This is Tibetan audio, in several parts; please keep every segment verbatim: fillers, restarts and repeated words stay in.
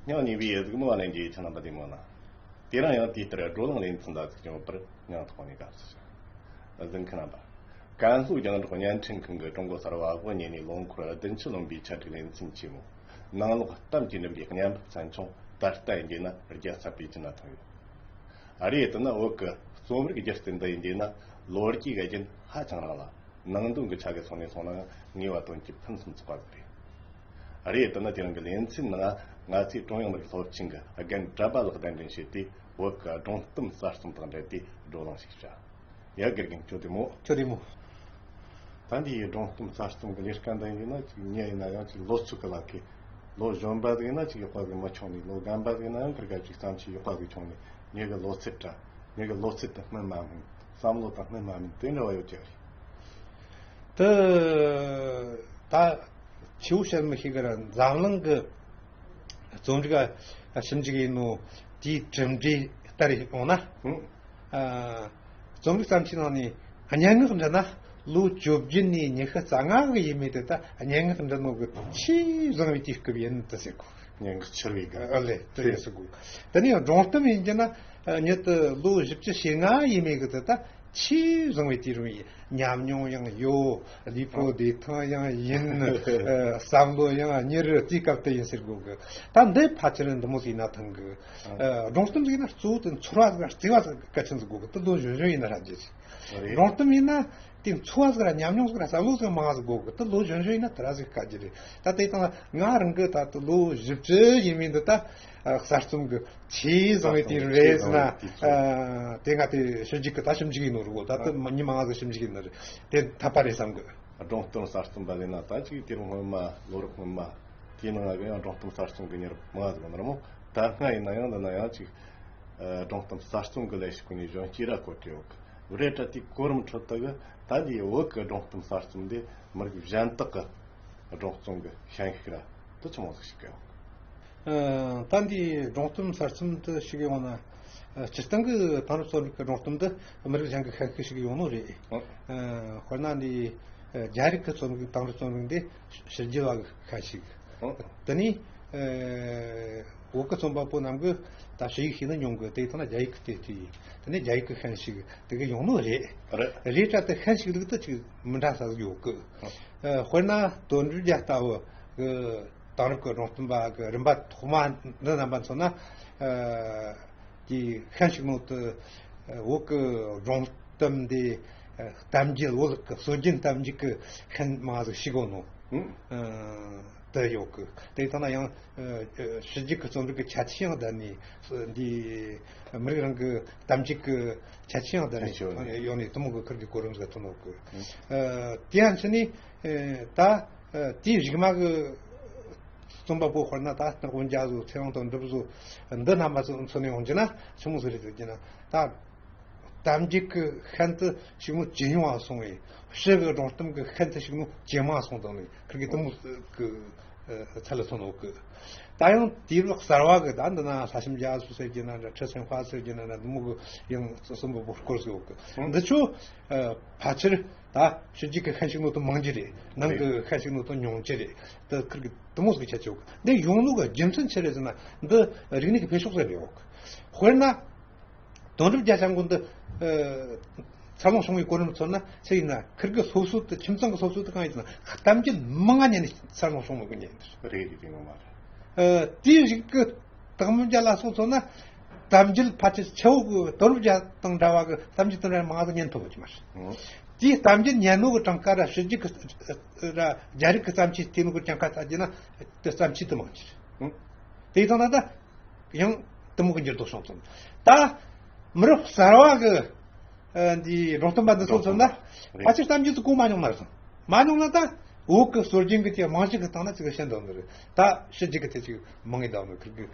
སྙིང་ཉེ་བའི་གཟིགས་མོ་བ་ལྷན་རྒྱས། ཁྱེད་རྣམ་པ་བདེ་མོ་ན། དེ་རིང་ཡང་དེ་ལྟར་བགྲོ་གླེང་ལེ་ཚན་ལ་གཟིགས་སྐྱོང་བར་སྙིང་ཐག་ནས་དགའ་བསུ་ཞུ། གཟིགས་མཁན་རྣམ་པ། ཀན་ལྷོའི་རྒྱང་སྒྲོག་བརྙན་འཕྲིན་ཁང་གི་ཀྲུང་གོ་གསར་བ་དབུ་བརྙེས་ནས་ལོ་འཁོར་བདུན་ཅུ་ལོན་པའི་ཆེད་སྒྲིག་ལེ་ཚན་ཆེན་མོ། ནང་ལོགས་གཏམ་གྱིས་འདྲེན་པའི་བརྙན་ཕབ་ཚན་ཆུང་། ད་ལྟ་ཡིན་རྒྱུ་ན་རྒྱལ་ས་པེ་ཅིན་ན་ཐོན་ཡོད། རེད་དེ་ན་བོད་ཀྱི་རྩོམ་རིག་སྒྱུ་རྩལ་འདི་ཡིན་རྒྱུ་ན་ལོ་རྒྱུས་ཀྱི་རྒྱུན་ཧ་ཅང་རིང་ལ། ནང་དོན་གྱི་ཆ་གི་སོང་ནས་སོང་ན་ངེས་པ་དོན་གྱིས་ཕུན་སུམ་ཚོགས་པ་ཟིག་རེད། རེད་དེ་ན་དེ་རིང་གི་ལེ་ཚན་ནང་ང་ཚོས་ཀྲུང་དབྱང་མི་རིགས་སློབ་ཆེན་གྱི་རྒན་གྲྭ་པ་ལགས་གདན་འདྲེན་བྱས་ཏེ་བོད་ཀྱི་སྒྲུང་གཏམ་གསར་རྩོམ་དང་འབྲེལ་ཏེ་བགྲོ་གླེང་ཞིག་བྱ། ཡ། དགེ་རྒན་ཁྱོད་བདེ་མོ། ཁྱོད་བདེ་མོ། ད་འདིའི་སྒྲུང་གཏམ་གསར་རྩོམ་གྱི་ལས་ཀ་འདི་ཡིན་ན་ཅིག་ཉེ་ཡིན་ན་ཡང་ཅིག་ལོ་ཚོད་ཀྱི་ལག་གི། ལོ་གཞོན་པ་ཟིག་ཡིན་ན་ཅིག་ཡག་པ་ཟིག་མ་བྱུང་ནས། ལོ་རྒན་པ་ཟིག་ཡིན་ན་ཡང་ཁིར་ག་ཅིག་བརྩམས་ཆོས་ཡག་པ་ཟིག་བྱུང་ནས། ངེད་ཀྱི་ལོ་ཚད་འདྲ། ངེད་ཀྱི་ལོ་ཚད་དང་སྨིན་མ་སྨིན། བསམ་བློ་དང་སྨིན་མ་སྨིན་དེ་འདྲ་བ་ཡོད་ཀྱི་རེད། དེ་ད་ཆེའུ་བཤད་མི་ཤེས་གི་ར། འཛམ་གླིང་གི་རྩོམ་རིག་ཞིབ་འཇུག་ཡིན་ནོ་དེའི་གྲུབ་འབྲས་ལྟར་ཡོང་ན། ཨ། རྩོམ་རིག་བརྩམས་ཆོས་ནང་ནས་སྙན་ངག་འབྲི་ན་ལོ་བཅོ་བརྒྱད་ནས་ཉི་ཤུ་རྩ་ལྔ་གི་ཡས་མས་དེ་ད་སྙན་ངག་འབྲི་ནོ་གི་ཆེས་བཟང་བའི་དུས་སྐབས་ཡིན་དུ་ཟེར་གོ། སྙན་ངག་འཆར་བའི་སྐབས། ཨ་ལེ། དེ་ཡིན་ཟེར་གོ། དེ་ནས་སྒྲུང་གཏམ་ཡིན་རྒྱུ་ན་ཉིད་དུ་ལོ་བཞི་བཅུ་ཞེ་ལྔ་ཡས་མས་གི་དེ་ད་ཆེས་བཟང་བའི་དུས་རིམ་ཡིན། ཉམས་མྱོང་ཡང་ཡོད། ལུས་པོ་བདེ་ཐང་ཡང་ཡིན། ཨ། བསམ་བློ་ཡང་མྱུར། དེའི་སྐབས་དེ་ཡིན་ཟེར་གོ་གི། ད་འདི་ཕལ་ཆེར་འདི་མོ་ཟིག་ཡིན་ན་ཐང་གི། ཨ། སྒྲུང་གཏམ་ཟིག་ཡིན་ན་གཙོ་བོ་དེ་ཚོར་བ་ཟིག་ར་བརྩེ་བ་ཟིག་གལ་ཆེན་ཟིག་དགོས་གི། དེ་ལོ་གཞོན་གཞོན་ཡིན་ན་ར་རྒྱུ་ཟིག། རེད། སྒྲུང་གཏམ་ཡིན་ན་དེ་འཚོ་བ་ཟིག་ར་ཉམས་མྱོང་ཟིག་ར་བསམ་བློ་ཟིག་མང་ཟིག་དགོས་གི། དེ་ལོ་གཞོན་གཞོན་ཡིན་ན་དེ་ར་ཟིག་དཀའ་རྒྱུ་རེད། ད་དེ་དང་ང་རང་གི་ད་དེ་ལོ་བཞི་བཅུ་ཡས་མས་འདི་ད་གསར་རྩོམ་གི་ཆེས་བཟང་བའི་དུས་རེད་ཟེར་ན། ཨ། དེ་ང་དེ་ཞིབ་འཇུག་གི་ད་ཞིབ་འཇུག་ཡིན་ནོ་རེད་གོ། ད་དེ་མ་ཉི་མ་ང་ཟིག་ཞིབ་འཇུག་ཡིན་ནི་རེད། དེ་འཐད་པ་རེད་བསམ་གི། སྒྲུང་གཏམ་གསར་རྩོམ་པ་ལས་ན་ད་ཅིག་དུས་རབས་སྔོན་མ། ལོ་རབས་སྔོན་མ་དེའི་ནང་ང་གི་ཡང་སྒྲུང་གཏམ་གསར་རྩོམ་གི་མྱི་རབས་མང་ཟིག་ཡོད་ནི་རེད་མོ། ད་སྔ་ཡིན་ན་ཡང་འདི་ན་ཡང་ཅིག་ཨ། སྒྲུང་གཏམ་གསར་རྩོམ་གི་ལས་ཤིག་གོ་ནས་གཞོན་སྐྱེས་ར་བཀོད་དེ་ཡོད་གི། རེད་དྲ་དེའི་གོ་རིམ་ཁྲོད་དུ་གི་ད་འདིའི་བོད་གི་སྒྲུང་གཏམ་གསར་རྩོམ་འདི་མི་རིགས་གཞན་དག་གི་སྒྲུང་རྩོམ་གི་ཤན་ཤུགས་ར་དེ་ཆི་མོ་ཟིག་ཞིག་གི་ཡོད་གི། ཨ། ད་འདིའི་སྒྲུང་གཏམ་གསར་རྩོམ་དེ་ཞིག་ཡོང་ན། ཨ། སྤྱིར་བཏང་གི་དེང་རབས་རྩོམ་རིག་གི་སྒྲུང་གཏམ་འདི་མི་རིགས་གཞན་གྱི་ཤན་ཤུགས་ཤིག་ཡོང་ནོ་རེད། ཨ། དཔེར་ན་འདི་རྒྱ་རིགས་ཀྱི་རྩོམ་རིག། དེང་རབས་རྩོམ་རིག་འདི་ཕྱི་རྒྱལ་བ་གི་ཤན་ཤུགས། དེ་ནས་བོད་ཀྱི་རྩོམ་པ་པོ་རྣམས་ཀྱིས་ད་ཕྱི་ཡིག་ཤེས་ནི་ཉུང་གི། དེ་ཐོག་ན་རྒྱ་ཡིག་གི་དེ་དུས་ཡིན། དེ་ནས་རྒྱ་ཡིག་གི་ཤན་ཤུགས་དེ་གི་ཡོང་ནོ་རེད། རེད། རེད་དྲ་དེ་ཤན་ཤུགས་ལུགས་དེ་ཅིག་མི་འདྲ་ས་ཟིག་ཡོད་གི། ཨ། དཔེར་ན་དོན་གྲུབ་རྒྱལ་ལྟ་བུ་གི་དེང་རབས་ཀྱི་སྒྲུང་གཏམ་པ་གི་རིམ་པ་ཐོག་མ་འདི་རྣམ་པ་མཚོན་ན། ཨ། དེའི་ཤན་ཤུགས་ནང་དུ་བོད་ཀྱི་སྒྲུང་གཏམ་འདི་གཏམ་རྒྱུད། བོད་ཀྱི་སྲོལ་རྒྱུན་གཏམ་རྒྱུད་ཀྱི་ཤན་མང་ཟིག་ཞུགས་གོ་ནོ། ཨ། དེ་ཡོད་གི། དེ་ཐོག་ན་ཡང་ཕྱི་རྒྱལ་གྱི་རྩོམ་རིག་གི་ཁྱད་ཆོས་ཡང་ལྡན་ནས། འདི་མི་རིགས་རང་གི་གཏམ་རྒྱུད་ཀྱི་ཁྱད་ཆོས་ཡང་ལྡན་ནས། ཁྱད་ཆོས་ཡོད་ནས། ཡོད་ནས་དེ་མོ་གི་ཁུར་གི་གོ་རིམ་ཟིག་ཐོན་ནོ་གི། ཨ། དེ་ཡང་ཕྱི་ནས་ད་ཨ། དེའི་རྗེས་མ་གི་རྩོམ་པ་པོ་དཔེར་ན་ད་སྟག་དབོན་རྒྱལ་བཟོ། ཚེ་རིང་དོན་གྲུབ་བཟོ་འདི་རྣམ་པ་ཚོ་མཚོན་ནས་འོང་རྒྱུ་ན་ཆི་མོ་ཟིག་རེད་ཟེར་རྒྱུ་ན། ད་གཏམ་རྒྱུད་ཀྱི་ཤན་དེ་ཞིག་ནོ་ཇེ་ཉུང་བ་སོང་བས། ཕྱི་གི་སྒྲུང་གཏམ་གྱི་ཤན་དེ་ཞིག་ནོ་ཇེ་མང་སོང་དང་ནི། ཁིར་གི་དེ་མོ་གི་ཚད་ལ་སོང་ནོ་གི། ད་ཡང་དུས་རབས་གསར་བ་གི་ད་འདི་ན་ལྷ་བྱམས་རྒྱ་མཚོ་ཟེར་རྒྱུ་ན་འདྲ། ཁྲི་སེམས་དཔའ་ཟེར་རྒྱུ་ན་འདྲ། འདི་མོ་གི་ཡང་རྩོམ་པ་པོ་སྐོར་ཟིག་ཡོད་གི། འདི་ཆོ་ཨ། ཕལ་ཆེར་ད་ཕྱི་རྒྱལ་གྱི་ཤན་ཤུགས་ནོ་དེ་མང་རྒྱུ་རེད། ནང་གི་ཤན་ཤུགས་ནོ་དེ་ཉུང་རྒྱུ་རེད། ད་ཁིར་གི་དེ་མོ་ཟིག་ཁྱད་ཆོས་གི། འདི་ཡོང་ནོ་གི་རྒྱུ་མཚན་ཆི་རེད་ཟེར་ན། འདི་རིག་གནས་ཀྱི་འཕེལ་ཕྱོགས་ཟེར་ཡོད་གི། དཔེར་ན་དོན་གྲུབ་རྒྱལ་ལྟ་བུ་འདི། ཨ། འཚར་ལོངས་བྱུང་བའི་གོ་རིམ་མཚོན་ན་ཆི་ཡིན་ན། ཁིར་གི་སློབ་གསོ་དེ། ཁྱིམ་ཚང་གི་སློབ་གསོ་དེ་གང་ཡིན་ཟེར་ན། གཏམ་རྒྱུད་མང་ང་ཉན་ནས་འཚར་ལོངས་བྱུང་ནོ་གི་ཉན་ཡིན། རེད་རེད། དེ་ངོ་མ་རེད། ཨ། དེའི་རིགས་ཀྱི་སྟག་མོ་རྒྱལ་ལ་སོགས་མཚོན་ན། གཏམ་རྒྱུད་ཕལ་ཆེར་ཆེ་བོ་གི་དོན་གྲུབ་རྒྱལ་དང་འདྲ་བ་གི་གཏམ་རྒྱུད་དེ་འདྲ་མང་ཟིག་ཉན་ཐུབ་པ་ཅིག་མ་རེད། ཨང་། དེའི་གཏམ་རྒྱུད་ཉན་ནོ་གི་གྲངས་ཀ་ར་ཕྱི་རྒྱལ་གི་ར་རྒྱ་རིགས་གི་བརྩམས་ཆོས་དེ་ནོ་གི་གྲངས་ཀ་ལྟ་རྒྱུ་ན་དེ་བརྩམས་ཆོས་དེ་མང་ཆེ་རེད། ཨང་། དེ་ཡིན་ཙང་ན་ད་ཡང་དེ་མོ་གི་འགྱུར་ལྡོག་བྱུང་སོང་། ད་མི་རབས་གསར་བ་གི་ཨ། འདི་སྒྲུང་གཏམ་པ་འདི་ཚོ་མཚོན་ན། རེད། ཕལ་ཆེར་གཏམ་རྒྱུད་ཚོ་གོ་མ་མྱོང་ན་རེད། མ་མྱོང་ན་ད་བོད་ཀྱི་སྲོལ་རྒྱུན་གྱི་དེ་རྨང་གཞི་གི་སྟེང་ན་ཅིག་ཤེས་འདོད་ནི་རེད། ད་ཕྱི་རྒྱལ་གྱི་དེ་ཅིག་མང་ངེ་འདུག་ནི་ཁིར་གི་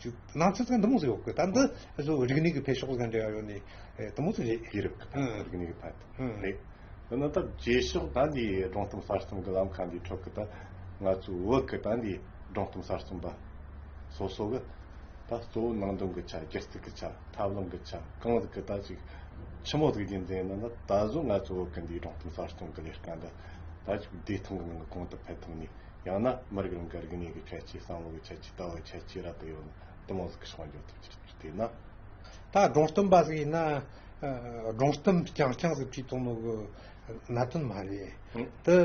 ཅིག་སྣང་ཚུལ་ཚང་འདི་མོ་ཟིག་ཡོད་གི། ད་འདི་བཟོ་རིག་གནས་ཀྱི་འཕེལ་ཕྱོགས་ཟིག་འབྲེལ་བ་ཡོད་ནི་དེ་མོ་ཟིག་རེད། དུས་རབས་ཀྱི། ཨང་། རིག་གནས་ཀྱི་ཕན་ཐོགས། ཨང་། རེད། འདི་ན་ད་རྗེས་ཕྱོགས་ད་འདི་སྒྲུང་གཏམ་གསར་རྩོམ་གྱི་ལམ་ཁ་འདིའི་ཁྲོད་ཀྱི་ད་ང་ཚོའི་བོད་ཀྱི་ད་འདི་སྒྲུང་གཏམ་གསར་རྩོམ་པ་སོ་སོ་གི་ད་གཙོ་བོ་ནང་དོན་གྱི་ཆ། སྒྱུ་རྩལ་གྱི་ཆ། ཐབས་ལམ་གྱི་ཆ། གང་ཟིག་གི་ད་ཅིག་ཆི་མོ་ཟིག་ཡིན་ཟེར་ན། ད་གཟོད་ང་ཚོ་བོད་ཀྱི་འདིའི་སྒྲུང་གཏམ་གསར་རྩོམ་གྱི་ལས་ཀ་འདི་ད་ཅིག་བདེ་ཐང་གི་ངང་གི་གོང་དུ་འཕེལ་ཐུབ་ནས། ཡང་ན་མི་རིགས་རང་གི་རིག་གནས་ཀྱི་ཁྱད་ཆོས། བསམ་བློ་གི་ཁྱད་ཆོས། ལྟ་བའི་ཁྱད་ཆོས་ར་དེ་ཡོད་ན། དེ་མོ་ཟིག་གི་ཕྱོགས་འགྱོ་ཐུབ་ཀྱི་རེད། དེས་ན། ད་སྒྲུང་གཏམ་པ་ཟིག་ཡིན་ན། ཨ། སྒྲུང་གཏམ་རྐྱང་རྐྱང་ཟིག་བྲིས་བཏང་ནོ་གི་གནད་དོན་མ་རེད། ཨང་། དེ་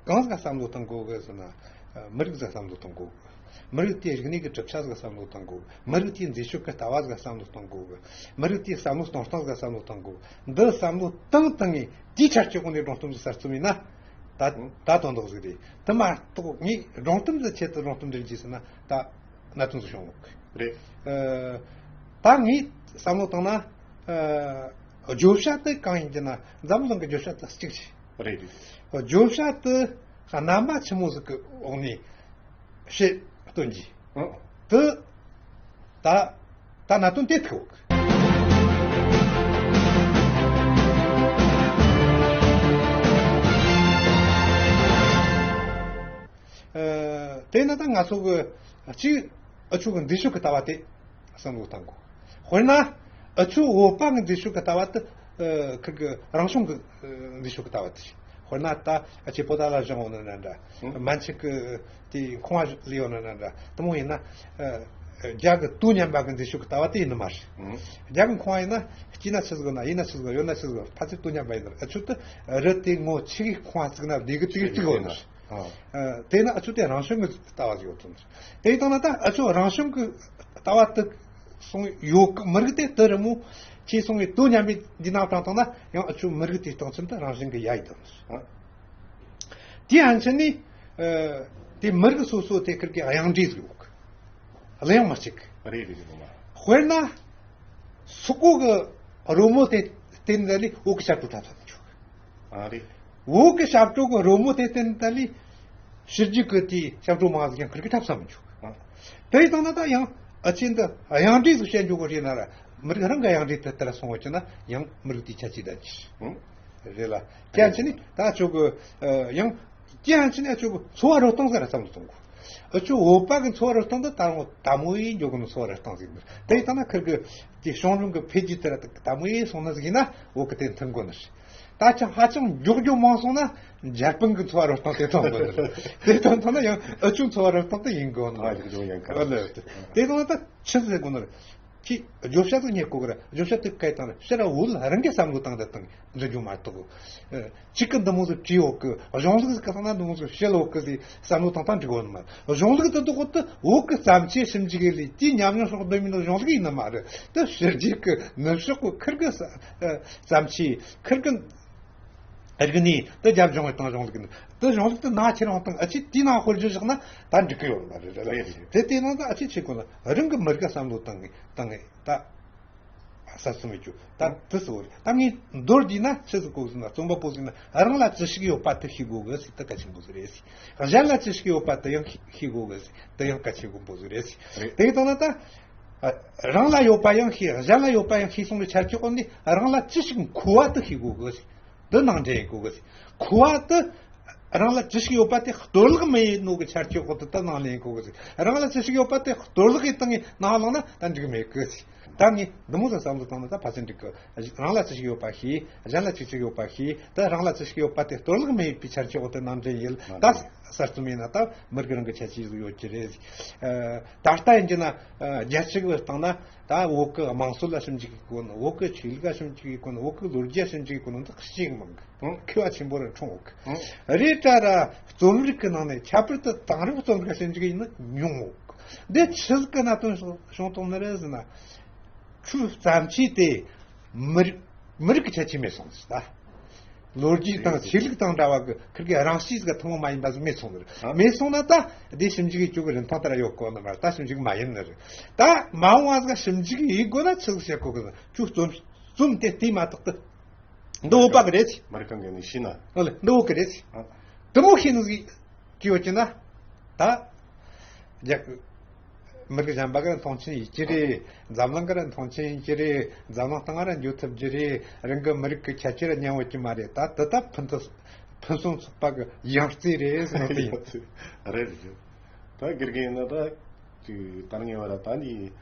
གང་ཟིག་བསམ་བློ་གཏོང་དགོས་གི་ཟེར་ན། ཨ། མི་རིགས་ཟིག་བསམ་བློ་གཏོང་དགོས་གི། མི་རིགས་དེའི་རིག་གནས་ཀྱི་གྲུབ་ཆ་ཟིག་བསམ་བློ་གཏོང་དགོས་གི། མི་རིགས་དེའི་མཛེས་དཔྱོད་ཀྱི་ལྟ་བ་ཟིག་བསམ་བློ་གཏོང་དགོས་གི། མི་རིགས་དེའི་བསམ་བློ་གཏོང་སྟངས་ཟིག་བསམ་བློ་གཏོང་དགོས་གི། འདི་བསམ་བློ་བཏང་བཏང་ངས་དེའི་ཆ་རྐྱེན་འོག་ནས་སྒྲུང་གཏམ་ཟིག་གསར་རྩོམ་ཡིན་ན། ད། ཨང་། ད་དོན་དག་ཟིག་རེད། དེ་མ་གཏོགས་ངས་སྒྲུང་གཏམ་ཟིག་ཆེད་དུ་སྒྲུང་གཏམ་འབྲི་རྒྱུ་ཟེར་ན། ད་གནད་དོན་ཟིག་བྱུང་ཡོད་གི། རེད། ཨ། ད་ངས་བསམ་བློ་བཏང་ན། ཨ། བརྗོད་བྱ་དེ་གང་ཡིན་གྱི་ན། འཛམ་གླིང་གི་བརྗོད་བྱ་དེ་གཅིག་རེད། རེད་རེད། བརྗོད་བྱ་དེ་རྣམ་པ་ཆི་མོ་ཟིག་གི་འོག་ནས་བཤད་སྟོན་གྱི། ཨང་། དེ་ད། ད་གནད་དོན་དེ་ཐུག་ཨ། དེས་ན་ད་ང་ཚོ་གི་གཅིག་ཨ་ཆོ་གི་མཛེས་དཔྱོད་ཀྱི་ལྟ་བ་དེ་བསམ་བློ་བཏང་དགོས། དཔེར་ན་ཨ་ཆོ་བོད་པ་གི་མཛེས་དཔྱོད་ཀྱི་ལྟ་བ་དེ། ཨ། ཁིར་གི་རང་བྱུང་གི་ཨ་མཛེས་དཔྱོད་ཀྱི་ལྟ་བ་དེ་རེད། དཔེར་ན་ད་ཨ་ཆོས་པོ་ཏ་ལ་བཞེངས་ཡོང་ནི་འདྲ་འདྲ། ཨང་། མན་ཆད་གི་དེ་ཁང་བ་ལས་ཡོང་ནི་འདྲ་འདྲ། དེ་མོ་ཡིན་ན། ཨ། རྒྱ་གི་དོ་མཉམ་པ་གི་མཛེས་དཔྱོད་ཀྱི་ལྟ་བ་དེ་ཡིན་ནི་མ་རེད། ཨང་། རྒྱ་གི་ཁང་བ་ཡིན་ན་སྐྱིད་ན་ཆི་ཟིག་ཡོད་ན། ཡིན་ན་ཆི་ཟིག་ཡོད་ན་ཆི་ཟིག་ཕལ་ཆེར་དོ་མཉམ་པ་ཡིན་ནི་རེད། ཨ་ཆོ་དེ་རི་དེ་ངོ་ཆི་གི་ཁང་བ་བརྩིགས་ན་བདེ་གི་དེ་གི་བརྩིགས་ཡོད་ནི་རེད། ཨ། ཨ། དེས་ན་ཨ་ཆོ་དེ་རང་བྱུང་གི་ལྟ་བ་ཟིག་ཡོད་ཚོད་རེད། དེ་ཡིན་དང་ན་ད་ཨ་ཆོ་རང་བྱུང་གི་ལྟ་བ་དེ་སོང་ཡོད་གི། མི་རིགས་དེ་དེ་རི་མོ་ཁྱེད་སོང་ངས་དོ་མཉམ་པའི་འདི་ནང་དྲངས་བཏང་ན་ཡང་ཨ་ཆོ་མི་རིགས་དེའི་སྟེང་ཚུན་དུ་རང་བྱུང་གི་ཡ་ཡི་དང་། ཨ། དེ་ཡན་ཆད་ནས། ཨ། དེ་མི་རིགས་སོ་སོ་དེ་ཁིར་གི་དབྱངས་འགྲོས་ཟིག་ཡོད་གི། གླུ་དབྱངས་མི་གཅིག་གི། རེད་རེད་རེད། དཔེར་ན་སོག་པོ་གི་རོལ་མོ་དེ་བསྟན་ད་ལས་བོད་གི་ཞབས་བྲོ་འཁྲབ་ས་མི་འཇུག་གི། ཨ། རེད། བོད་གི་ཞབས་བྲོ་གི་རོལ་མོ་དེ་བསྟན་ད་ལས་ཕྱི་རྒྱལ་གི་དེའི་ཞབས་བྲོ་མང་ཟིག་ཡང་ཁིར་གི་འཁྲབ་ས་མི་འཇུག་གི། ཨ། དེ་ཡིན་དང་ན་ད་ཡང་ཨ་ཆོ་འདི་དབྱངས་འགྲོས་ཟིག་བཤད་འཇུག་གི་རེད་ན་ར། མི་རིགས་རང་གི་དབྱངས་འགྲོས་དེ་ལྟར་སོང་བ་ཅི་ན་ཡང་མི་རིགས་དེའི་ཁྱད་ཆོས་ལྡན་གྱི། ཨང་། རེད་ལ། རྒྱུ་མཚན་ནི་ད་ཨ་ཆོ་གི། ཨ། ཡང་རྒྱུ་མཚན་ནི་ཨ་ཆོ་གི་འཚོ་བ་རོལ་སྟངས་ཟེར་ར་བསམ་བློ་གཏོང་དགོས། ཨ་ཆོ་བོད་པ་གི་འཚོ་བ་རོལ་སྟངས་དེ་ད་རུང་དལ་མོ་ཡིན་འཇོག་གི་ནི་འཚོ་བ་རོལ་སྟངས་ཟིག་ནི། དེ་ཡིན་ན་ཁིར་གི་དེ་ཞང་ཞུང་གི་འཕེལ་རྒྱས་དེ་ར་དལ་མོ་ཡིན་སོང་ན་ཟིག་ཡིན་ན་བོད་གི་དེ་མཐུན་དགོས་ནི་རེད། ད་ཅང་ཧ་ཅང་མགྱོགས་མགྱོགས་མང་སོང་ན་འཇར་པན་གི་འཚོ་བ་རོལ་སྟངས་དེ་མཐུན་དགོས་ནི་རེད། དེ་མཐུན་ཐུབ་ན་ཡང་ཨ་ཆོ་འཚོ་བ་རོལ་སྟངས་དེ་ཡིན་དགོས་ནི་རེད། ཨ། ཡིན་དགོས་ཡིན་དགོས། ཨ་ལེ། དེ་དང་ད་ཆི་ཟེར་དགོས་ནི་རེད། ཁྱེད་བརྗོད་བྱ་ཟིག་རྙེད་དགོས་གི་ར། བརྗོད་བྱ་དེ་ག་ཡི་སྟེང་ར་ཕྱིར་ར་བོད་རང་གི་བསམ་བློ་བཏང་དེ་བཏང་འཛིན་རྒྱུ་མ་གཏོགས། ཨ། གཅིག་གི་འདི་མོ་ཟིག་བྲིས་ཡོད་གི། གཞུང་ལུགས་ཟིག་གི་སྟེང་ན་འདི་མོ་ཟིག་བཤད་ཡོད་གི་ཟེར་བསམ་བློ་བཏང་བཏང་འགྲིག་གོ་ནི་མ། གཞུང་ལུགས་དེ་དག་གོ་དེ་བོད་གི་བརྩམས་ཆོས་ཞིབ་འཇུག་གི་ལས་དེའི་ཉམས་མྱོང་སོགས་སྡོད་མི་ནི་གཞུང་ལུགས་ཡིན་ནི་མ་རེད། དེ་ཕྱི་རྒྱལ་གི་ནུབ་ཕྱོགས་གི་ཁིར་གི་ས། ཨ། བརྩམས་ཆོས། ཁིར་གི་རིག་གནས་དེ་རྒྱབ་ལྗོངས་ཡི་སྟེང་གཞུང་ལུགས་ཡིན། དེ་གཞུང་ལུགས་དེ་ནང་ཁྱེར་ཡོང་སྟེང་ཨ་ཆོས་དེའི་ནང་དཔེར་བརྗོད་བཞག་ན་ད་འགྲིག་གི་ཡོད་ནི་མ་རེད། རེད་རེད། དེ་དེའི་ནང་ད་ཨ་ཆོས་ཆི་གོ་ན་རང་གི་མི་རིགས་བསམ་བློ་བཏང་ངེ་བཏང་ངེ་ད། གསར་རྩོམ་ཡོད་རྒྱུ་ད་དེ་གཙོ་བོ་རེད། ད་ངས་མདོར་བསྡུས་ན་ཆི་ཟིག་དགོས་ཟེར་ན། རྩོམ་པ་པོ་ཟིག་ན་རང་ལ་ཅི་ཞིག་ཡོད་པ་དེ་ཤེས་དགོས་གི་ཟེར། དེ་གལ་ཆེན་པོ་ཟིག་རེད་ཟེར། གཞན་ལ་ཅི་ཞིག་ཡོད་པ་དེ་ཡང་ཤེས་ཤེས་དགོས་གི་ཟེར། དེ་ཡང་གལ་ཆེན་པོ་ཟིག་རེད་ཟེར། རེད། དེ་ཡིན་དང་ན་ད་རང་ལ་ཡོད་པ་ཡང་ཤེས། གཞན་ལ་ཡོད་པ་ཡང་ཤེས་སོང་གི་ཆ་རྐྱེན་འོག་ནས་རང་ལ་ཅི་ཞིག་མཁོ་བ་དེ་ཤེས་དགོས་གི་ཟེར། འདི་ནང་འདྲེན་ཡེད་དགོས་གི་ཟེར། མཁོ་བ་དེ་རང་ལ་ཅི་ཞིག་ཡོད་པ་དེ་གཏོར་བརླག་མི་ཡེད་ནོ་གི་ཆ་རྐྱེན་འོག་ཏུ་ད་ནང་ལེན་དགོས་གི་ཟེར། རང་ལ་ཅི་ཞིག་ཡོད་པ་དེ་གཏོར་བརླག་གི་སྟེང་ནས་ནང་ལངས་ན་ད་འགྲིག་མེད་གི་ཟེར། ད་ངས་འདི་མོ་ཟིག་བསམ་བློ་བཏང་ན་ད་ཕལ་ཆེར་འགྲིག་གི། རང་ལ་ཅི་ཞིག་ཡོད་པ་ཤེས། གཞན་ལ་ཅི་ཞིག་ཡོད་པ་ཤེས། ད་རང་ལ་ཅི་ཞིག་ཡོད་པ་དེ་གཏོར་བརླག་མི་ཡེད་པའི་ཆ་རྐྱེན་འོག་ཏུ་ནང་འདྲེན་ཡེད། ད་གསར་རྩོམ་ཡིན་ན་ད་མི་རིགས་རང་གི་ཁྱད་ཆོས་ཟིག་ཡོད་ཀྱི་རེད། ཨ། ད་ལྟ་ཡིན་གྱི་ན། ཨ། རྒྱལ་སྤྱི་གི་སྟེང་ན་ད་བོད་གི་དམངས་སྲོལ་ལ་ཞིབ་འཇུག་གི་གོ་ནི། བོད་གི་ཆོས་ལུགས་ལ་ཞིབ་འཇུག་གི་གོ་ནི། བོད་གི་ལོ་རྒྱུས་ལ་ཞིབ་འཇུག་གི་གོ་ནི་འདི་ཤེས་གི་མང་གི། ཨང་། མཁས་པ་ཆེན་པོ་རུ་འཁྲུངས་ཡོད་གི། ཨང་། རེད་དྲ་ར་རྩོམ་རིག་གི་ནང་ནས་ཁྱད་པར་དུ་དེང་རབས་རྩོམ་རིག་ཞིབ་འཇུག་ཡིན་ནི་ཉུང་ངོ་། འདི་ཆི་ཟིག་གི་གནད་དོན་བྱུང་བྱུང་བཏང་ནི་རེད་ཟེར་ན། ཁྱོའི་བརྩམས་ཆོས་དེ་མི་རིགས་མི་རིགས་ཀྱི་ཁྱད་ཆོས་མེད་སོང་ཟེར་ད། ལོ་རྒྱུས་དང་ཆོས་ལུགས་དང་འདྲ་བ་གི་ཁིར་གི་རང་གཤིས་ཟིག་ཐུན་མོང་མ་ཡིན་པ་ཟིག་མེད་སོང་ནི་རེད། ཨ། མེད་སོང་ན་ད་འདི་ཞིབ་འཇུག་གི་ཅུ་གི་རིན་ཐང་ལྟར་ཡོད་གོ་ནི་མ་རེད། ད་ཞིབ་འཇུག་མ་ཡིན་ནི་རེད། ད་མ་འོངས་པ་ཟིག་ཞིབ་འཇུག་ཡེད་དགོས་ན་ཆི་ཟིག་བྱེད་དགོས་གི། ཁྱོའི་རྩོམ་རྩོམ་དེ་བལྟས་མ་ཐག་ཏུ། འདི་བོད་པ་གི་རེད། མི་རིགས་གང་གི་ནས་ཤེས་ན། ཨ་ལེ། འདི་བོད་གི་རེད། ཨ། དེ་མོ་ཤེས་ནི་ཟིག་ཅི་ཡོད་ཀྱི་ན། ད་རྒྱ་མི་རིགས་གཞན་པ་གི་མཐོང་ཆེན་ཡེད་ཀྱི་རེད། འཛམ་གླིང་གི་མཐོང་ཆེན་ཡེད་ཀྱི་རེད། འཛམ་གླིང་སྟེང་ར་འགྱོ་ཐུབ་ཀྱི་རེད། རང་གི་མི་རིགས་གི་ཁྱད་ཆོས་ར་ཉན་ཡོད་ཀྱི་མ་རེད། ད་དེ་ད་ཕུན་ཚོགས་ཕུན་སུམ་ཚོགས་པ་གི་ཡང་རྩེ་རེད་ཟེར་ནོ་དེ་ཡིན། རེད་རེད། ད་དགེ་རྒན་ཡིན་ན་ད་ཅིག་ད་ངེས་པ་ར་ད་ནི་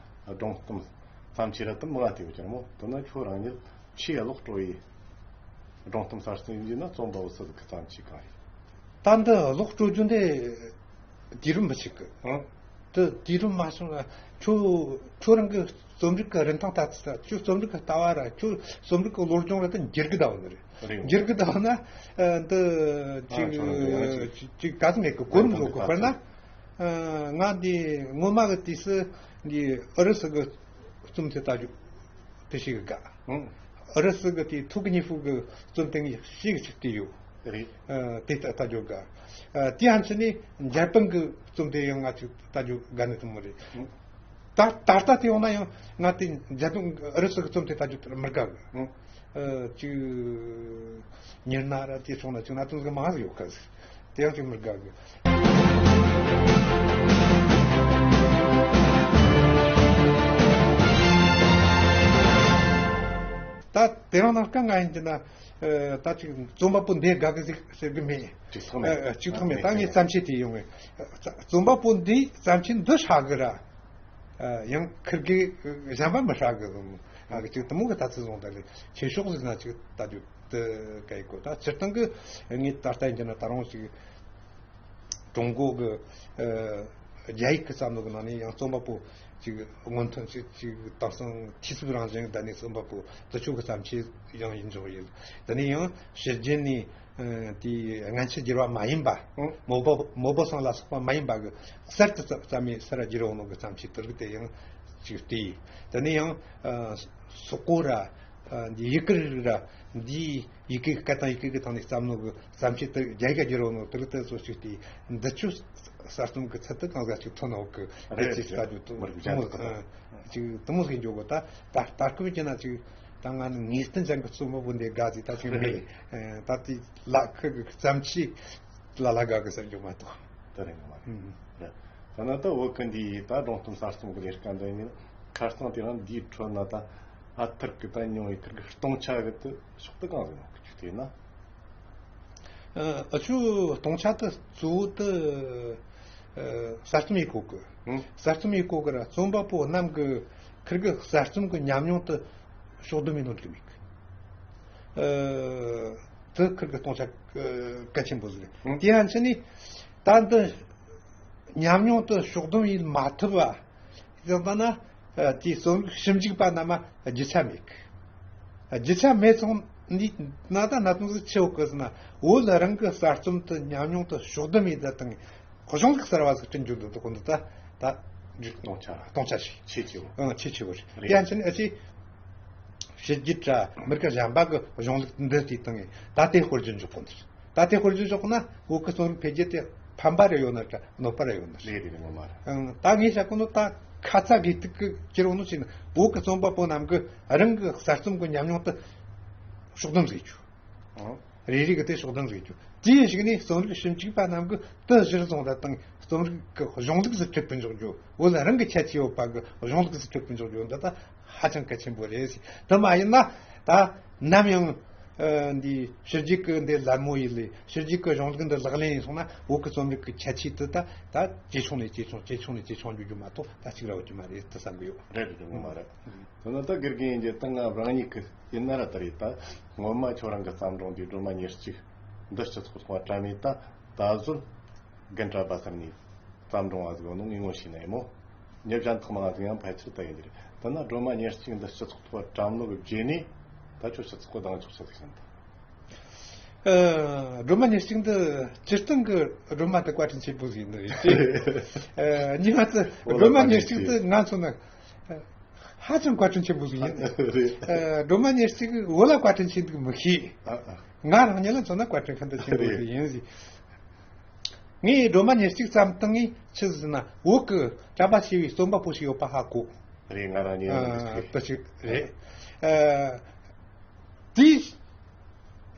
སྒྲུང་གཏམ་བརྩམས་ཆོས་ར་དེ་མོ་བ་དེ་ཡོད་ཀྱང་མོ། དེ་ན་ཁྱོད་རང་ཉིད་ཆེས་ཀློག་སྤྲོ་བའི་སྒྲུང་གཏམ་གསར་རྩོམ་ཡིན་ན་རྩོམ་པ་པོ་སུ་ཟིག་གི་བརྩམས་ཆོས་གང་ཡིན། ད་འདི་ཀློག་སྤྲོ་རྒྱུ་འདི་ དུས་རིམ་མི་གཅིག་གི། ཨང་། དུ་དུས་རིམ་མ་སོང་ན་ཁྱོད་ཁྱོད་རང་གི་རྩོམ་རིག་གི་རིན་ཐང་ལྟ་ཚུལ། ཁྱོད་རྩོམ་རིག་གི་ལྟ་བ་ར། ཁྱོད་རྩོམ་རིག་གི་བློ་སྦྱོང་ར་དེ་འགྱུར་གི་བསྡད་ཡོད་ནི་རེད། རེད། འགྱུར་གི་བསྡད་ཡོད་ན། ཨ། འདི་ཨ་ཁྱོད་རང་གི་ཡང་ཅིག་ཅིག་ཅིག་ག་ཚོད་མེད་གི་གོ་རིམ་བཟོ་གི། དཔེར་ན། ཨ། ང་འདི་སྔོན་མ་གི་དུས་སུ་འདི་ཨུ་རུ་སུ་གི་རྩོམ་དེ་ལྟ་རྒྱུ་དེ་ཞིག་གི་དགའ། ཨང་། ཨུ་རུ་སུ་གི་དེ་ཐུག་གི་ཉི་ཧྥུ་གི་རྩོམ་དེ་ངས་ཞིག་ཅིག་བལྟས་ཡོད། རེད། ཨ། དེ་ལྟ་ལྟ་རྒྱུ་དགའ། ཨ། དེ་ཡང་ཕྱི་ནས་འཇར་པན་གི་རྩོམ་དེ་ཡང་ང་ཅིག་ལྟ་རྒྱུ་དགའ་ནི་དེ་མོ་རེད། ཨང་། ད་ད་ལྟ་དེ་ཡོང་ན་ཡང་ང་དེ་འཇར་པན་ཨུ་རུ་སུ་གི་རྩོམ་དེ་ལྟ་རྒྱུ་དེ་མི་དགའ་གི། ཨང་། ཨ། ཅིག་ཉི་ན་ར་དེ་སོང་ན་ཅིག་ན་དུང་གི་མང་ཟིག་ཡོད་གི་ཟིག། དེ་ཡང་ཅིག་མི་དགའ་གི། ད་དེ་རིང་ནངས་ཀ་ང་ཡིན་གྱི་ན། ཨ། ད་ཅིག་རྩོམ་པ་པོ་འདི་དགའ་གི་ཟིག་ཟེར་གི་མེད། ཅིག་ཐོག་མེད། ཨ། ཅིག་ཐོག་མེད། ད་ངས་བརྩམས་ཆོས་དེ་ཡོང་བས། རྩོམ་པ་པོ་འདིས་བརྩམས་ཆོས་འདི་ཧྲ་གི་ར། ཨ། ཡང་ཁིར་གི་གཞན་པ་མི་ཧྲ་གི་ཟིག། ཨ། ཅིག་དེ་མོ་གི་ལྟ་ཚུལ་བཟུང་ད་ལས་ཆོས་ཕྱོགས་ཟིག་ན་ཅིག་ལྟ་རྒྱུ་དེ་ག་ཡི་གོ། ད་སྤྱིར་བཏང་གི་ངས་ད་ལྟ་ཡིན་གྱི་ན་ད་རུང་ཅིག་ཀྲུང་གོ་གི། ཨ། རྒྱ་ཡིག་གི་བསམ་བློ་གི་ནང་ནས་ཡང་རྩོམ་པ་པོ་ཅིག་སྔོན་ཐོན་ཅིག་ཅིག་དེང་སང་འཐུས་ཚབ་རང་བཞིན་ད་ནས་རྩོམ་པ་པོ་དེ་ཚོ་གི་བརྩམས་ཆོས་ཡང་ཡིན་འཇོག་ཡིན། དེ་ནས་ཡང་ཕྱི་རྒྱལ་ནས། ཨ། དེའི་སྔ་ཕྱི་བསྒྱུར་བ་མ་ཡིན་པ། ཨང་། མོ་པ་མོ་པ་སང་ལ་སོགས་པ་མ་ཡིན་པ་གི་གསར་དུ་བརྩམས་བརྩམས་ནས་གསར་བསྒྱུར་འོང་ནོ་གི་བརྩམས་ཆོས་དེ་རིགས་དེ་ཡང་ཅིག་བལྟས། དེ་ནས་ཡང་། ཨ། སོག་པོ་ར། ཨ། འདི་ཡི་གེ་རིགས་ར། འདིའི་ཡི་གེ་སྐད་དང་ཡི་གེ་གི་ཐོག་ནས་བརྩམས་ནོ་གི་བརྩམས་ཆོས་དེ་རྒྱ་ཡིག་ག་བསྒྱུར་འོང་ནོ་དེ་རིགས་དེ་ཚོ་ཅིག་བལྟས། འདི་ཚོ་གསར་རྩོམ་གི་ཚད་དུ་གང་ཟག་ཅིག་ཐོན་ནོ་གི། རེད། དེ་ཅིག་ལྟ་རྒྱུ་དེ་མོ་ཟིག་ཡིན། ཅིག་དེ་མོ་ཟིག་འཇོག་གོ། ད་ད་ལྟ་སྐབས་ཀྱི་ན་ཅིག་ད་ང་ནི་ངེས་གཏན་ཅན་གྱི་རྩོམ་པ་པོ་འདི་དགའ་ཟིག་ད་ཅིག་མེད། ཨ། ད་དེ་ལ་ཁུ་གི་བརྩམས་ཆོས་ལ་ལ་དགའ་གི་ཟེར་རྒྱུ་མ་གཏོགས། དེ་རེད། ངོ་མ་རེད། ཨང་། རེད། ད་ན་ད་བོད་གི་འདི་ད་སྒྲུང་རྩོམ་གསར་རྩོམ་གི་ལས་ཀ་འདི་ནི་ཁ་རྩང་དེ་རིང་འདིའི་ཁྲོད་ན་ད་ཨ་ཐུར་གི་ད་ཉུང་ཡི་ཐུར་གི་སྟོང་ཆ་གི་དུ་ཕྱོགས་དུ་གང་ཟིག་ཡོང་གི་ཆུ་དེ་ན། ཨ་ཆུ་སྟོང་ཆ་དུ་གཙོ་བོ་དུ་ཨ་གསར་རྩོམ་ཡི་གོ་གི། ཨང་། གསར་རྩོམ་ཡི་གོ་གི་ར། རྩོམ་པ་པོ་རྣམས་གི་ཁིར་གི་གསར་རྩོམ་གི་ཉམས་མྱོང་དུ་ཕྱོགས་བསྡོམས་ཡིན་ནོ་འདུག་མིག། ཨ་དུ་ཁིར་གི་སྟོང་ཆ་གལ་ཆེན་པོ་ཟིག་རེད། ཨང་། དེ་ཡང་ཕྱི་ནས་ད་འདི་ཉམས་མྱོང་དུ་ཕྱོགས་བསྡོམས་ཡིན་མ་ཐུབ་པ་ཡིན་པ་ན། ཨ་དེའི་རྩོམ་རིག་ཞིབ་འཇུག་པ་རྣམས་རྒྱུ་ཆ་མེད་གི། རྒྱུ་ཆ་མེད་སོང་ནི་ན་ད་ན་དུང་ཟིག་ཆེ་བོ་གི་ཟིན་ན། བོད་རང་གི་གསར་རྩོམ་དུ་ཉམས་མྱོང་དུ་ཕྱོགས་བསྡོམས་ཡིན་ད་དང་གཞུང་ལུགས་གསར་བ་ཟིག་བསྐྲུན་རྒྱུ་འདི་དག་འདི་ད་ད་སྟོང་ཆ་སྟོང་ཆ་ཞིག་ཆེས་ཆེ་བོ། ཨང་། ཆེས་ཆེ་བོ་རེད། རེད། ཡང་ཕྱིན་ཨ་ཅེ་ཕྱི་རྒྱུད་ར་མི་རིགས་གཞན་པ་གི་གཞུང་ལུགས་འདི་དེ་དང་ད་དེ་དཔེར་བརྗོད་འཇོག་གོ་འདིར། ད་དེ་དཔེར་བརྗོད་ཆོག་ན་བོད་ཀྱི་རྩོམ་རིག་འཕེལ་རྒྱས་དེ་ཕན་པ་རེ་ཡོད་ན་དྲ་གནོད་པ་རེ་ཡོད་ན། ལས་རེ་ངོ་མ་རེད། ཨང་། ད་ངས་བཤད་གོ་ནོ་ད་ཁ་ཚ་དགོས་གཏུག་གི་ཁྱེར་འོང་ནོ་ཞིག་ན། བོད་ཀྱི་རྩོམ་པ་པོ་རྣམས་ཀྱི་རང་གི་གསར་རྩོམ་གྱི་ཉམས་མྱོང་དུ་ཕྱོགས་བསྡོམས་བཟོས་རྒྱུ། ཨང་། རེ་རེ་གི་དེ་ཕྱོགས་བསྡོམས་བཟོས་རྒྱུ། དེའི་གཞུག་ནས་རྩོམ་རིག་ཞིབ་འཇུག་པ་རྣམས་ཀྱིས་དེ་གཞིར་བཟུང་ད་དང་རྩོམ་རིག་གི་གཞུང་ལུགས་སུ་གྲུབ་པར་འཇོག་རྒྱུ། བོད་རང་གི་ཁྱད་ཆོས་ཡོད་པ་གི་གཞུང་ལུགས་སུ་གྲུབ་པར་འཇོག་རྒྱུ་འདི་ད་ཧ་ཅང་གལ་ཆེན་པོ་རེད། དེ་མ་ཡིན་ན་ད་ནམ་ཡང་། ཨ། འདི་ཕྱི་རྒྱལ་གྱི་འདི་ལད་མོ་ཡིན་ལས། ཕྱི་རྒྱལ་གྱི་གཞུང་ལུགས་འདི་ལག་ལེན་ཡིན་སོང་ན་བོད་ཀྱི་རྩོམ་རིག་གི་ཁྱད་ཆོས་དེ་ད་ད་ཇེ་ཆུང་ནས་ཇེ་ཆུང་ཇེ་ཆུང་ནས་ཇེ་ཆུང་འགྱུར་རྒྱུ་མ་གཏོགས་ད་གཅིག་ར་འོང་རྒྱུ་མ་རེད་དུ་བསམ་གི་ཡོད། རེད་རེད། ངོ་མ་རེད། དེ་ནི་ད་དགེ་རྒན་ཡིན་གྱི་ད་ང་རང་ཉིད་ཀྱི་ཡིན་ན་ར་ད་རེད། ད་ངོ་མ་ཁྱོད་རང་གི་བརྩམས་སྒྲུང་འདི་སྒྲོལ་མ་ཉེར་གཅིག་འདི་སྤྱི་ཚོགས་ཐོག་དྲ་མེད་ད་ད་གཟོད་རྒན་གྲྭ་པ་ཟེར་ནས་བརྩམས་སྒྲུང་བ་ཟིག་ཡོད་ནོ་ངས་ངོ་ཤེས་ནི་ཡིན་མོ། མྱི་གཞན་དག་མང་ཟིག་ཡང་ཕལ་ཆེར་ད་ཡིན་གྱི་རེད། ད་ན་སྒྲོལ་མ་ཉེར་གཅིག་འདི་སྤྱི་ཚོགས་ཐོག་བཀྲམ་ནོ་གི་རྗེས་ནས་ད་ཁྱོད་སྤྱི་ཚོགས་གི་གདེང་འཇོག་ཆ་ཟིག་ཡིན་ད། ཨ། སྒྲོལ་མ་ཉེར་གཅིག་འདི་སྤྱིར་བཏང་གི་སྒྲོལ་མ་དེ་བཀའ་དྲིན་ཆེན་པོ་ཟིག་ཡིན་ནི་རེད། ཨ། གཉིས་པ་དེ་སྒྲོལ་མ་ཉེར་གཅིག་འདི་ང་མཚོན་ན་ཧ་ཅང་བཀའ་དྲིན་ཆེན་པོ་ཟིག་ཡིན། རེད། ཨ། སྒྲོལ་མ་ཉེར་གཅིག་བོད་ལ་བཀའ་དྲིན་ཆེན་འདུག་མི་ཤེས། ཨ་ཨ། ང་རང་ཉིད་ལ་མཚོན་ན་བཀའ་དྲིན་ཤིན་ཏུ་ཆེན་པོ་ཟིག་ཡིན་ཟིག། ངས་སྒྲོལ་མ་ཉེར་གཅིག་བརྩམས་སྟངས་ངས་ཆི་ཟེར་ན་བོད་ཀྱི་གྲྭ་པ་ཞེས་པའི་རྩོམ་པ་པོ་ཞིག་ཡོད་པ་ཧ་གོ། རེད། ང་རང་ཉིད་ཨ། ཡང་དེ་ཞིག་རེད། ཨ། དེའི་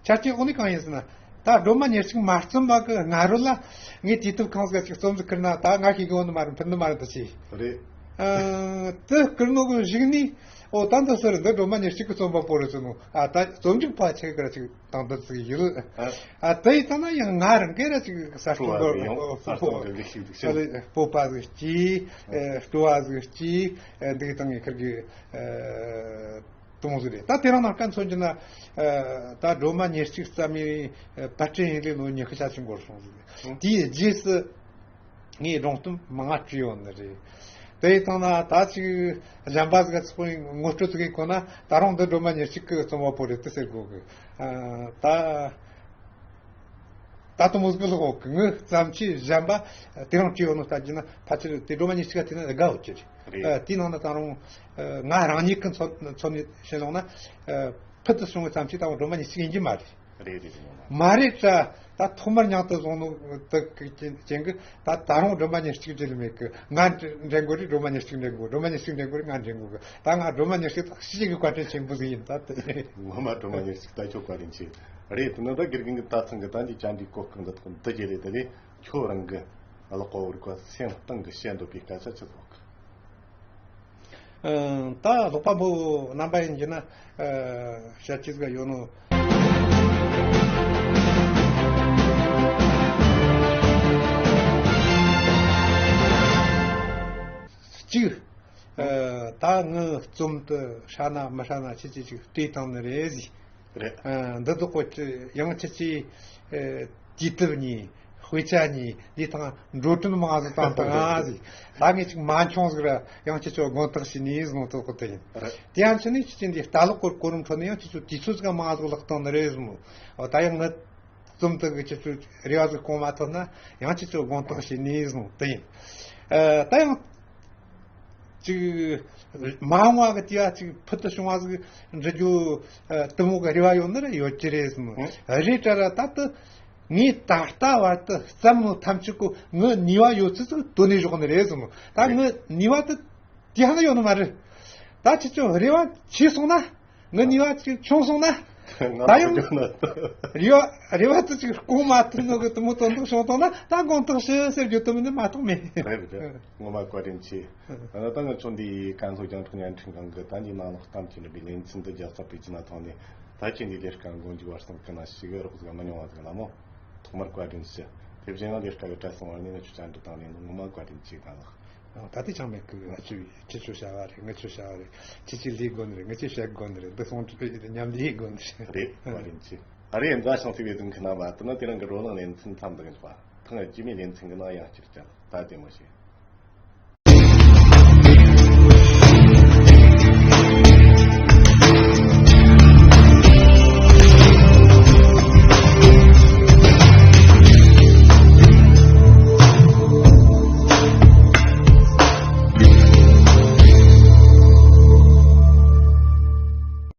ཆ་རྐྱེན་འོག་ནས་གང་ཡིན་ཟེར་ན། ད་སྒྲོལ་མ་ཉེར་གཅིག་མ་རྩོམ་པ་གི་སྔ་རོལ་ལ་ངས་དུས་དེབ་ཁང་ཟིག་ཅིག་རྩོམ་ཟིག་བསྐུར་ན་ད་ང་ཤེས་གི་ཡོད་ནི་མ་རེད། ཕུད་ནི་མ་རེད་ད་ཅི། རེད། ཨ། དེ་བསྐུར་ནོ་གི་གཞུག་ནས་ཨོ་ད་འདི་སུ་རེད། འདི་སྒྲོལ་མ་ཉེར་གཅིག་གི་རྩོམ་པ་པོ་རེད་ཟེར་ནོ། ཨ། ད་རྩོམ་སྒྲིག་པ་ཆེ་གི་ར་ཅིག་དང་འདི་ཟིག་ཡིན། ཨ། ཨ། དེ་ཡིན་ད་ན་ཡང་ང་རང་གི་ར་ཅིག་གསར་རྩོམ་པ་པོ་ཡང་གསར་རྩོམ་པ་པོ་ལས་ཤིག་འདུག་ཤིག་སྤོབས་པ་ཟིག་སྐྱེས། ཨ། སྤྲོ་བ་ཟིག་སྐྱེས། ཨ། འདི་དང་ངས་ཁིར་གི། ཨ། གཏོང་ཟིག་རེད། ད་དེ་རིང་ནངས་ཀ་མཚོན་རྒྱུ་ན། ཨ། ད་སྒྲོལ་མ་ཉེར་གཅིག་བརྩམས་ནས་བར་སྐྲུན་ཡིན་ལས་ལོ་ཉི་ཤུ་རྩ་གཅིག་འགོར་སོང་ཟིག། ཨང་། དེའི་རྗེས་སུ་ ངས་སྒྲུང་གཏམ་མང་ང་བྲིས་ཡོད་ནི་རེད། དེ་ཡི་སྟེང་ན་ད་ཅིག་གཞན་པ་ཟིག་ཚོགས་པའི་ངོ་སྤྲོད་ཟིག་གི་གོ་ན། ད་རུང་འདི་སྒྲོལ་མ་ཉེར་གཅིག་གི་རྩོམ་པ་པོ་རེད་དེ་ཟེར་དགོས་གི། ཨ། ད་ད་དུང་མོ་ཟིག་ལོག་གི། ངའི་བརྩམས་ཆོས་གཞན་པ་དེ་རིང་བྲིས་ཡོད་ནོ་ལྟ་རྒྱུ་ན། ཕལ་ཆེར་དེ་སྒྲོལ་མ་ཉེར་གཅིག་ག་དེ་ན་དགའ་བོ་ཅི་རེད། རེད། ཨ། དེའི་ནང་ན་ད་རུང་ཨ་ང་རང་ཉིད་ཀྱི་འཚོ་འཚོ་གནས་བྱེད་ལོང་ན། ཨ། ཕུལ་དུ་བྱུང་བའི་བརྩམས་ཆོས་ད་རུང་སྒྲོལ་མ་ཉེར་གཅིག་ཡིན་གྱི་མ་རེད། རེད་རེད་རེད། མ་རེད་ད། ད་ཐོག་མར་མྱང་དུ་བཟུང་ནོ་དེ་ཅན་གྱི་ད་ད་རུང་སྒྲོལ་མ་ཉེར་གཅིག་འབྲི་ལ་མེད་གི། ང་འདྲེན་དགོས་རེད། སྒྲོལ་མ་ཉེར་གཅིག་འདྲེན་དགོས། སྒྲོལ་མ་ཉེར་གཅིག་འདྲེན་དགོས་རེད། ང་འདྲེན་དགོས་གི། ད་ང་སྒྲོལ་མ་ཉེར་གཅིག་ད་ཤི་གི་བཀའ་དྲིན་ཆེན་པོ་ཟིག་ཡིན་ད་དེ། ངོ་མ་སྒྲོལ་མ་ཉེར་གཅིག་ད་ཁྱོད་བཀའ་དྲིན་ཆེ། རེད། དེ་ནི་ད་དགེ་རྒན་གྱི་ད་ཚང་གི་ད་འདི་བཅར་འདྲིའི་གོ་སྐབས་འདི་ཐོག་འདི་བརྗེ་རེད། དེ་རེད། ཁྱོད་རང་གི་ཀློག་པ་བོར་གོ་སེམས་གཏིང་གི་བཤད་འདོད་པའི་སྐད་ཆ་ཆི་ཟིག་ཡོད་གི། ཨ། ད་ཀློག་པ་པོ་རྣམ་པ་ཡིན་གྱི་ན། ཨ། བཤད་རྒྱུ་ཟིག་ཡོད་ནོ། གཅིག་ཨ། ད་ངའི་རྩོམ་དེ་ཧྲ་ན་མི་ཧྲ་ན་ཁྱེད་ཀྱིས་ཅིག་བལྟས་བཏང་ནི་རེད་ཟིག། རེད། ཨ། འདི་དག་གོ་ཅི་ཡང་ཁྱེད་ཀྱིས་ཨ་དུས་དེབ་གཉིས། དཔེ་ཆ་གཉིས། འདི་ཐང་འགྲོ་གྲོན་མང་ཟིག་བཏང་བཏང་ཟིག། ད་ངས་ཅིག་མ་འཁྱོངས་ཟིག་ར། ཡང་ཁྱེད་ཚོ་དགོངས་དག་བྱས་ནས་ཟིག་ནོ་དོ་ཁོ་ཐག་ཡིན། རེད། དེ་ཡང་ཕྱིན་ནས་ཁྱེད་ཀྱིས་འདི་ལྟ་ཀློག་གི་གོ་རིམ་ཁྲོད་ནས་ཡང་ཁྱེད་ཚོ་དུས་ཚོད་ཟིག་མང་ཟིག་བརླག་བཏང་ནི་རེད་ཟིག་མོ། འོ། ད་ཡང་ངའི་རྩོམ་དེ་གི་ཁྱེད་ཚོ་རེ་བ་ཟིག་སྐོང་མ་ཐུབ་ན། ཡང་ཁྱེད་ཚོ་དགོངས་དག་བྱས་ནས་ཟིག་དེ་ཡིན། ཨ། ད་ཡང་ཅིག་མ་འོངས་པ་གི་དུས་ལ་ཅིག་ཕུལ་དུ་བྱུང་བ་ཟིག་འབྲི་རྒྱུ་ཨ་དེ་མོ་གི་རེ་བ་ཡོད་ནི་རེད། ཡོད་ཀྱི་རེད་ཟིན། ཨང་། རེད་དྲ་ར། ད་དེ་ངས་ད་ལྟ་བར་དུ་བརྩམས་ནོ་ཐམས་ཅད་ཀོ་ངའི་ནུས་པ་ཡོད་ཚད་ཟིག་བཏོན་ནས་བཞག་ནི་རེད་ཟིན། ད་ངའི་ནུས་པ་དེ་དེ་ཧ་ལ་ཡོད་ནི་མ་རེད། ད་ཁྱེད་ཚོ་རེ་བ་ཆེ་སོང་ན། ངའི་ནུས་པ་ཅིག་ཆུང་སོང་ན། ད་ཡང་རེ་བ་རེ་བ་དེ་ཅིག་སྐོང་མ་ཐུབ་ནོ་གི་དེ་མོ་དོན་དག་བྱུང་སོང་ན། ད་དགོངས་དག་ཞུ་ཟེར་རྒྱུ་དེ་མིན་ནི་མ་གཏོགས་མེད། རེད་རེད། ངོ་མ་བཀའ་དྲིན་ཆེ། ཨ། ད་ང་ཚོ་འདི་ཀན་ལྷོ་རྒྱང་སྒྲོག་བརྙན་འཕྲིན་ཁང་གི་ད་འདི་ནང་ལོགས་གཏམ་གྱི་རིམ་པའི་ལེ་ཚན་འདི་རྒྱལ་ཚབ་པའི་ཅི་ན་ཐོག་ནས། ད་ཁྱེད་འདི་ལས་ཀ་འགོ་འཇུག་བར་སང་གི་ན་ཞིག་རོགས་ཟིག་མི་ཉུང་བ་ཟིག་ལ་མོ། ཐོག་མར་བཀའ་དྲིན་ཆེ། དེ་བཞིན་ཡང་ལས་ཀ་གི་བྲེལ་ཟིང་བར་ནས་ང་ཚོ་བཅར་འདྲི་བཏང་ནས་ངོ་མ་བཀའ་དྲིན་ཆེ་གང་ལགས། ཨ། ད་དེ་ཅང་མེད་གི། ང་ཚོས་ཁྱེད་ཚོས་བྱ་བ་རེད། ང་ཚོས་བྱ་བ་རེད། ཁྱེད་ཀྱིས་ལས་དགོས་ནི་རེད། ང་ཚོས་བྱེད་དགོས་ནི་རེད། འདི་སོང་མཉམ་ལས་དགོས་ནི་རེད། རེད། བཀའ་དྲིན་ཆེ། ཨ་རེ། འཛའ་ཤང་ཐིག་ལེ་དུང་ཁི་ན་བ་དུ་ན་དེ་རིང་གི་བགྲོ་གླེང་ལེ་ཚན་མཚམས་འདི་གི་བ། ཐེངས་རྗེས་མའི་ལེ་ཚན་གི་ནང་ཡང་བསྐྱར་བཅར། ད་དེ་མོ་ཞིག།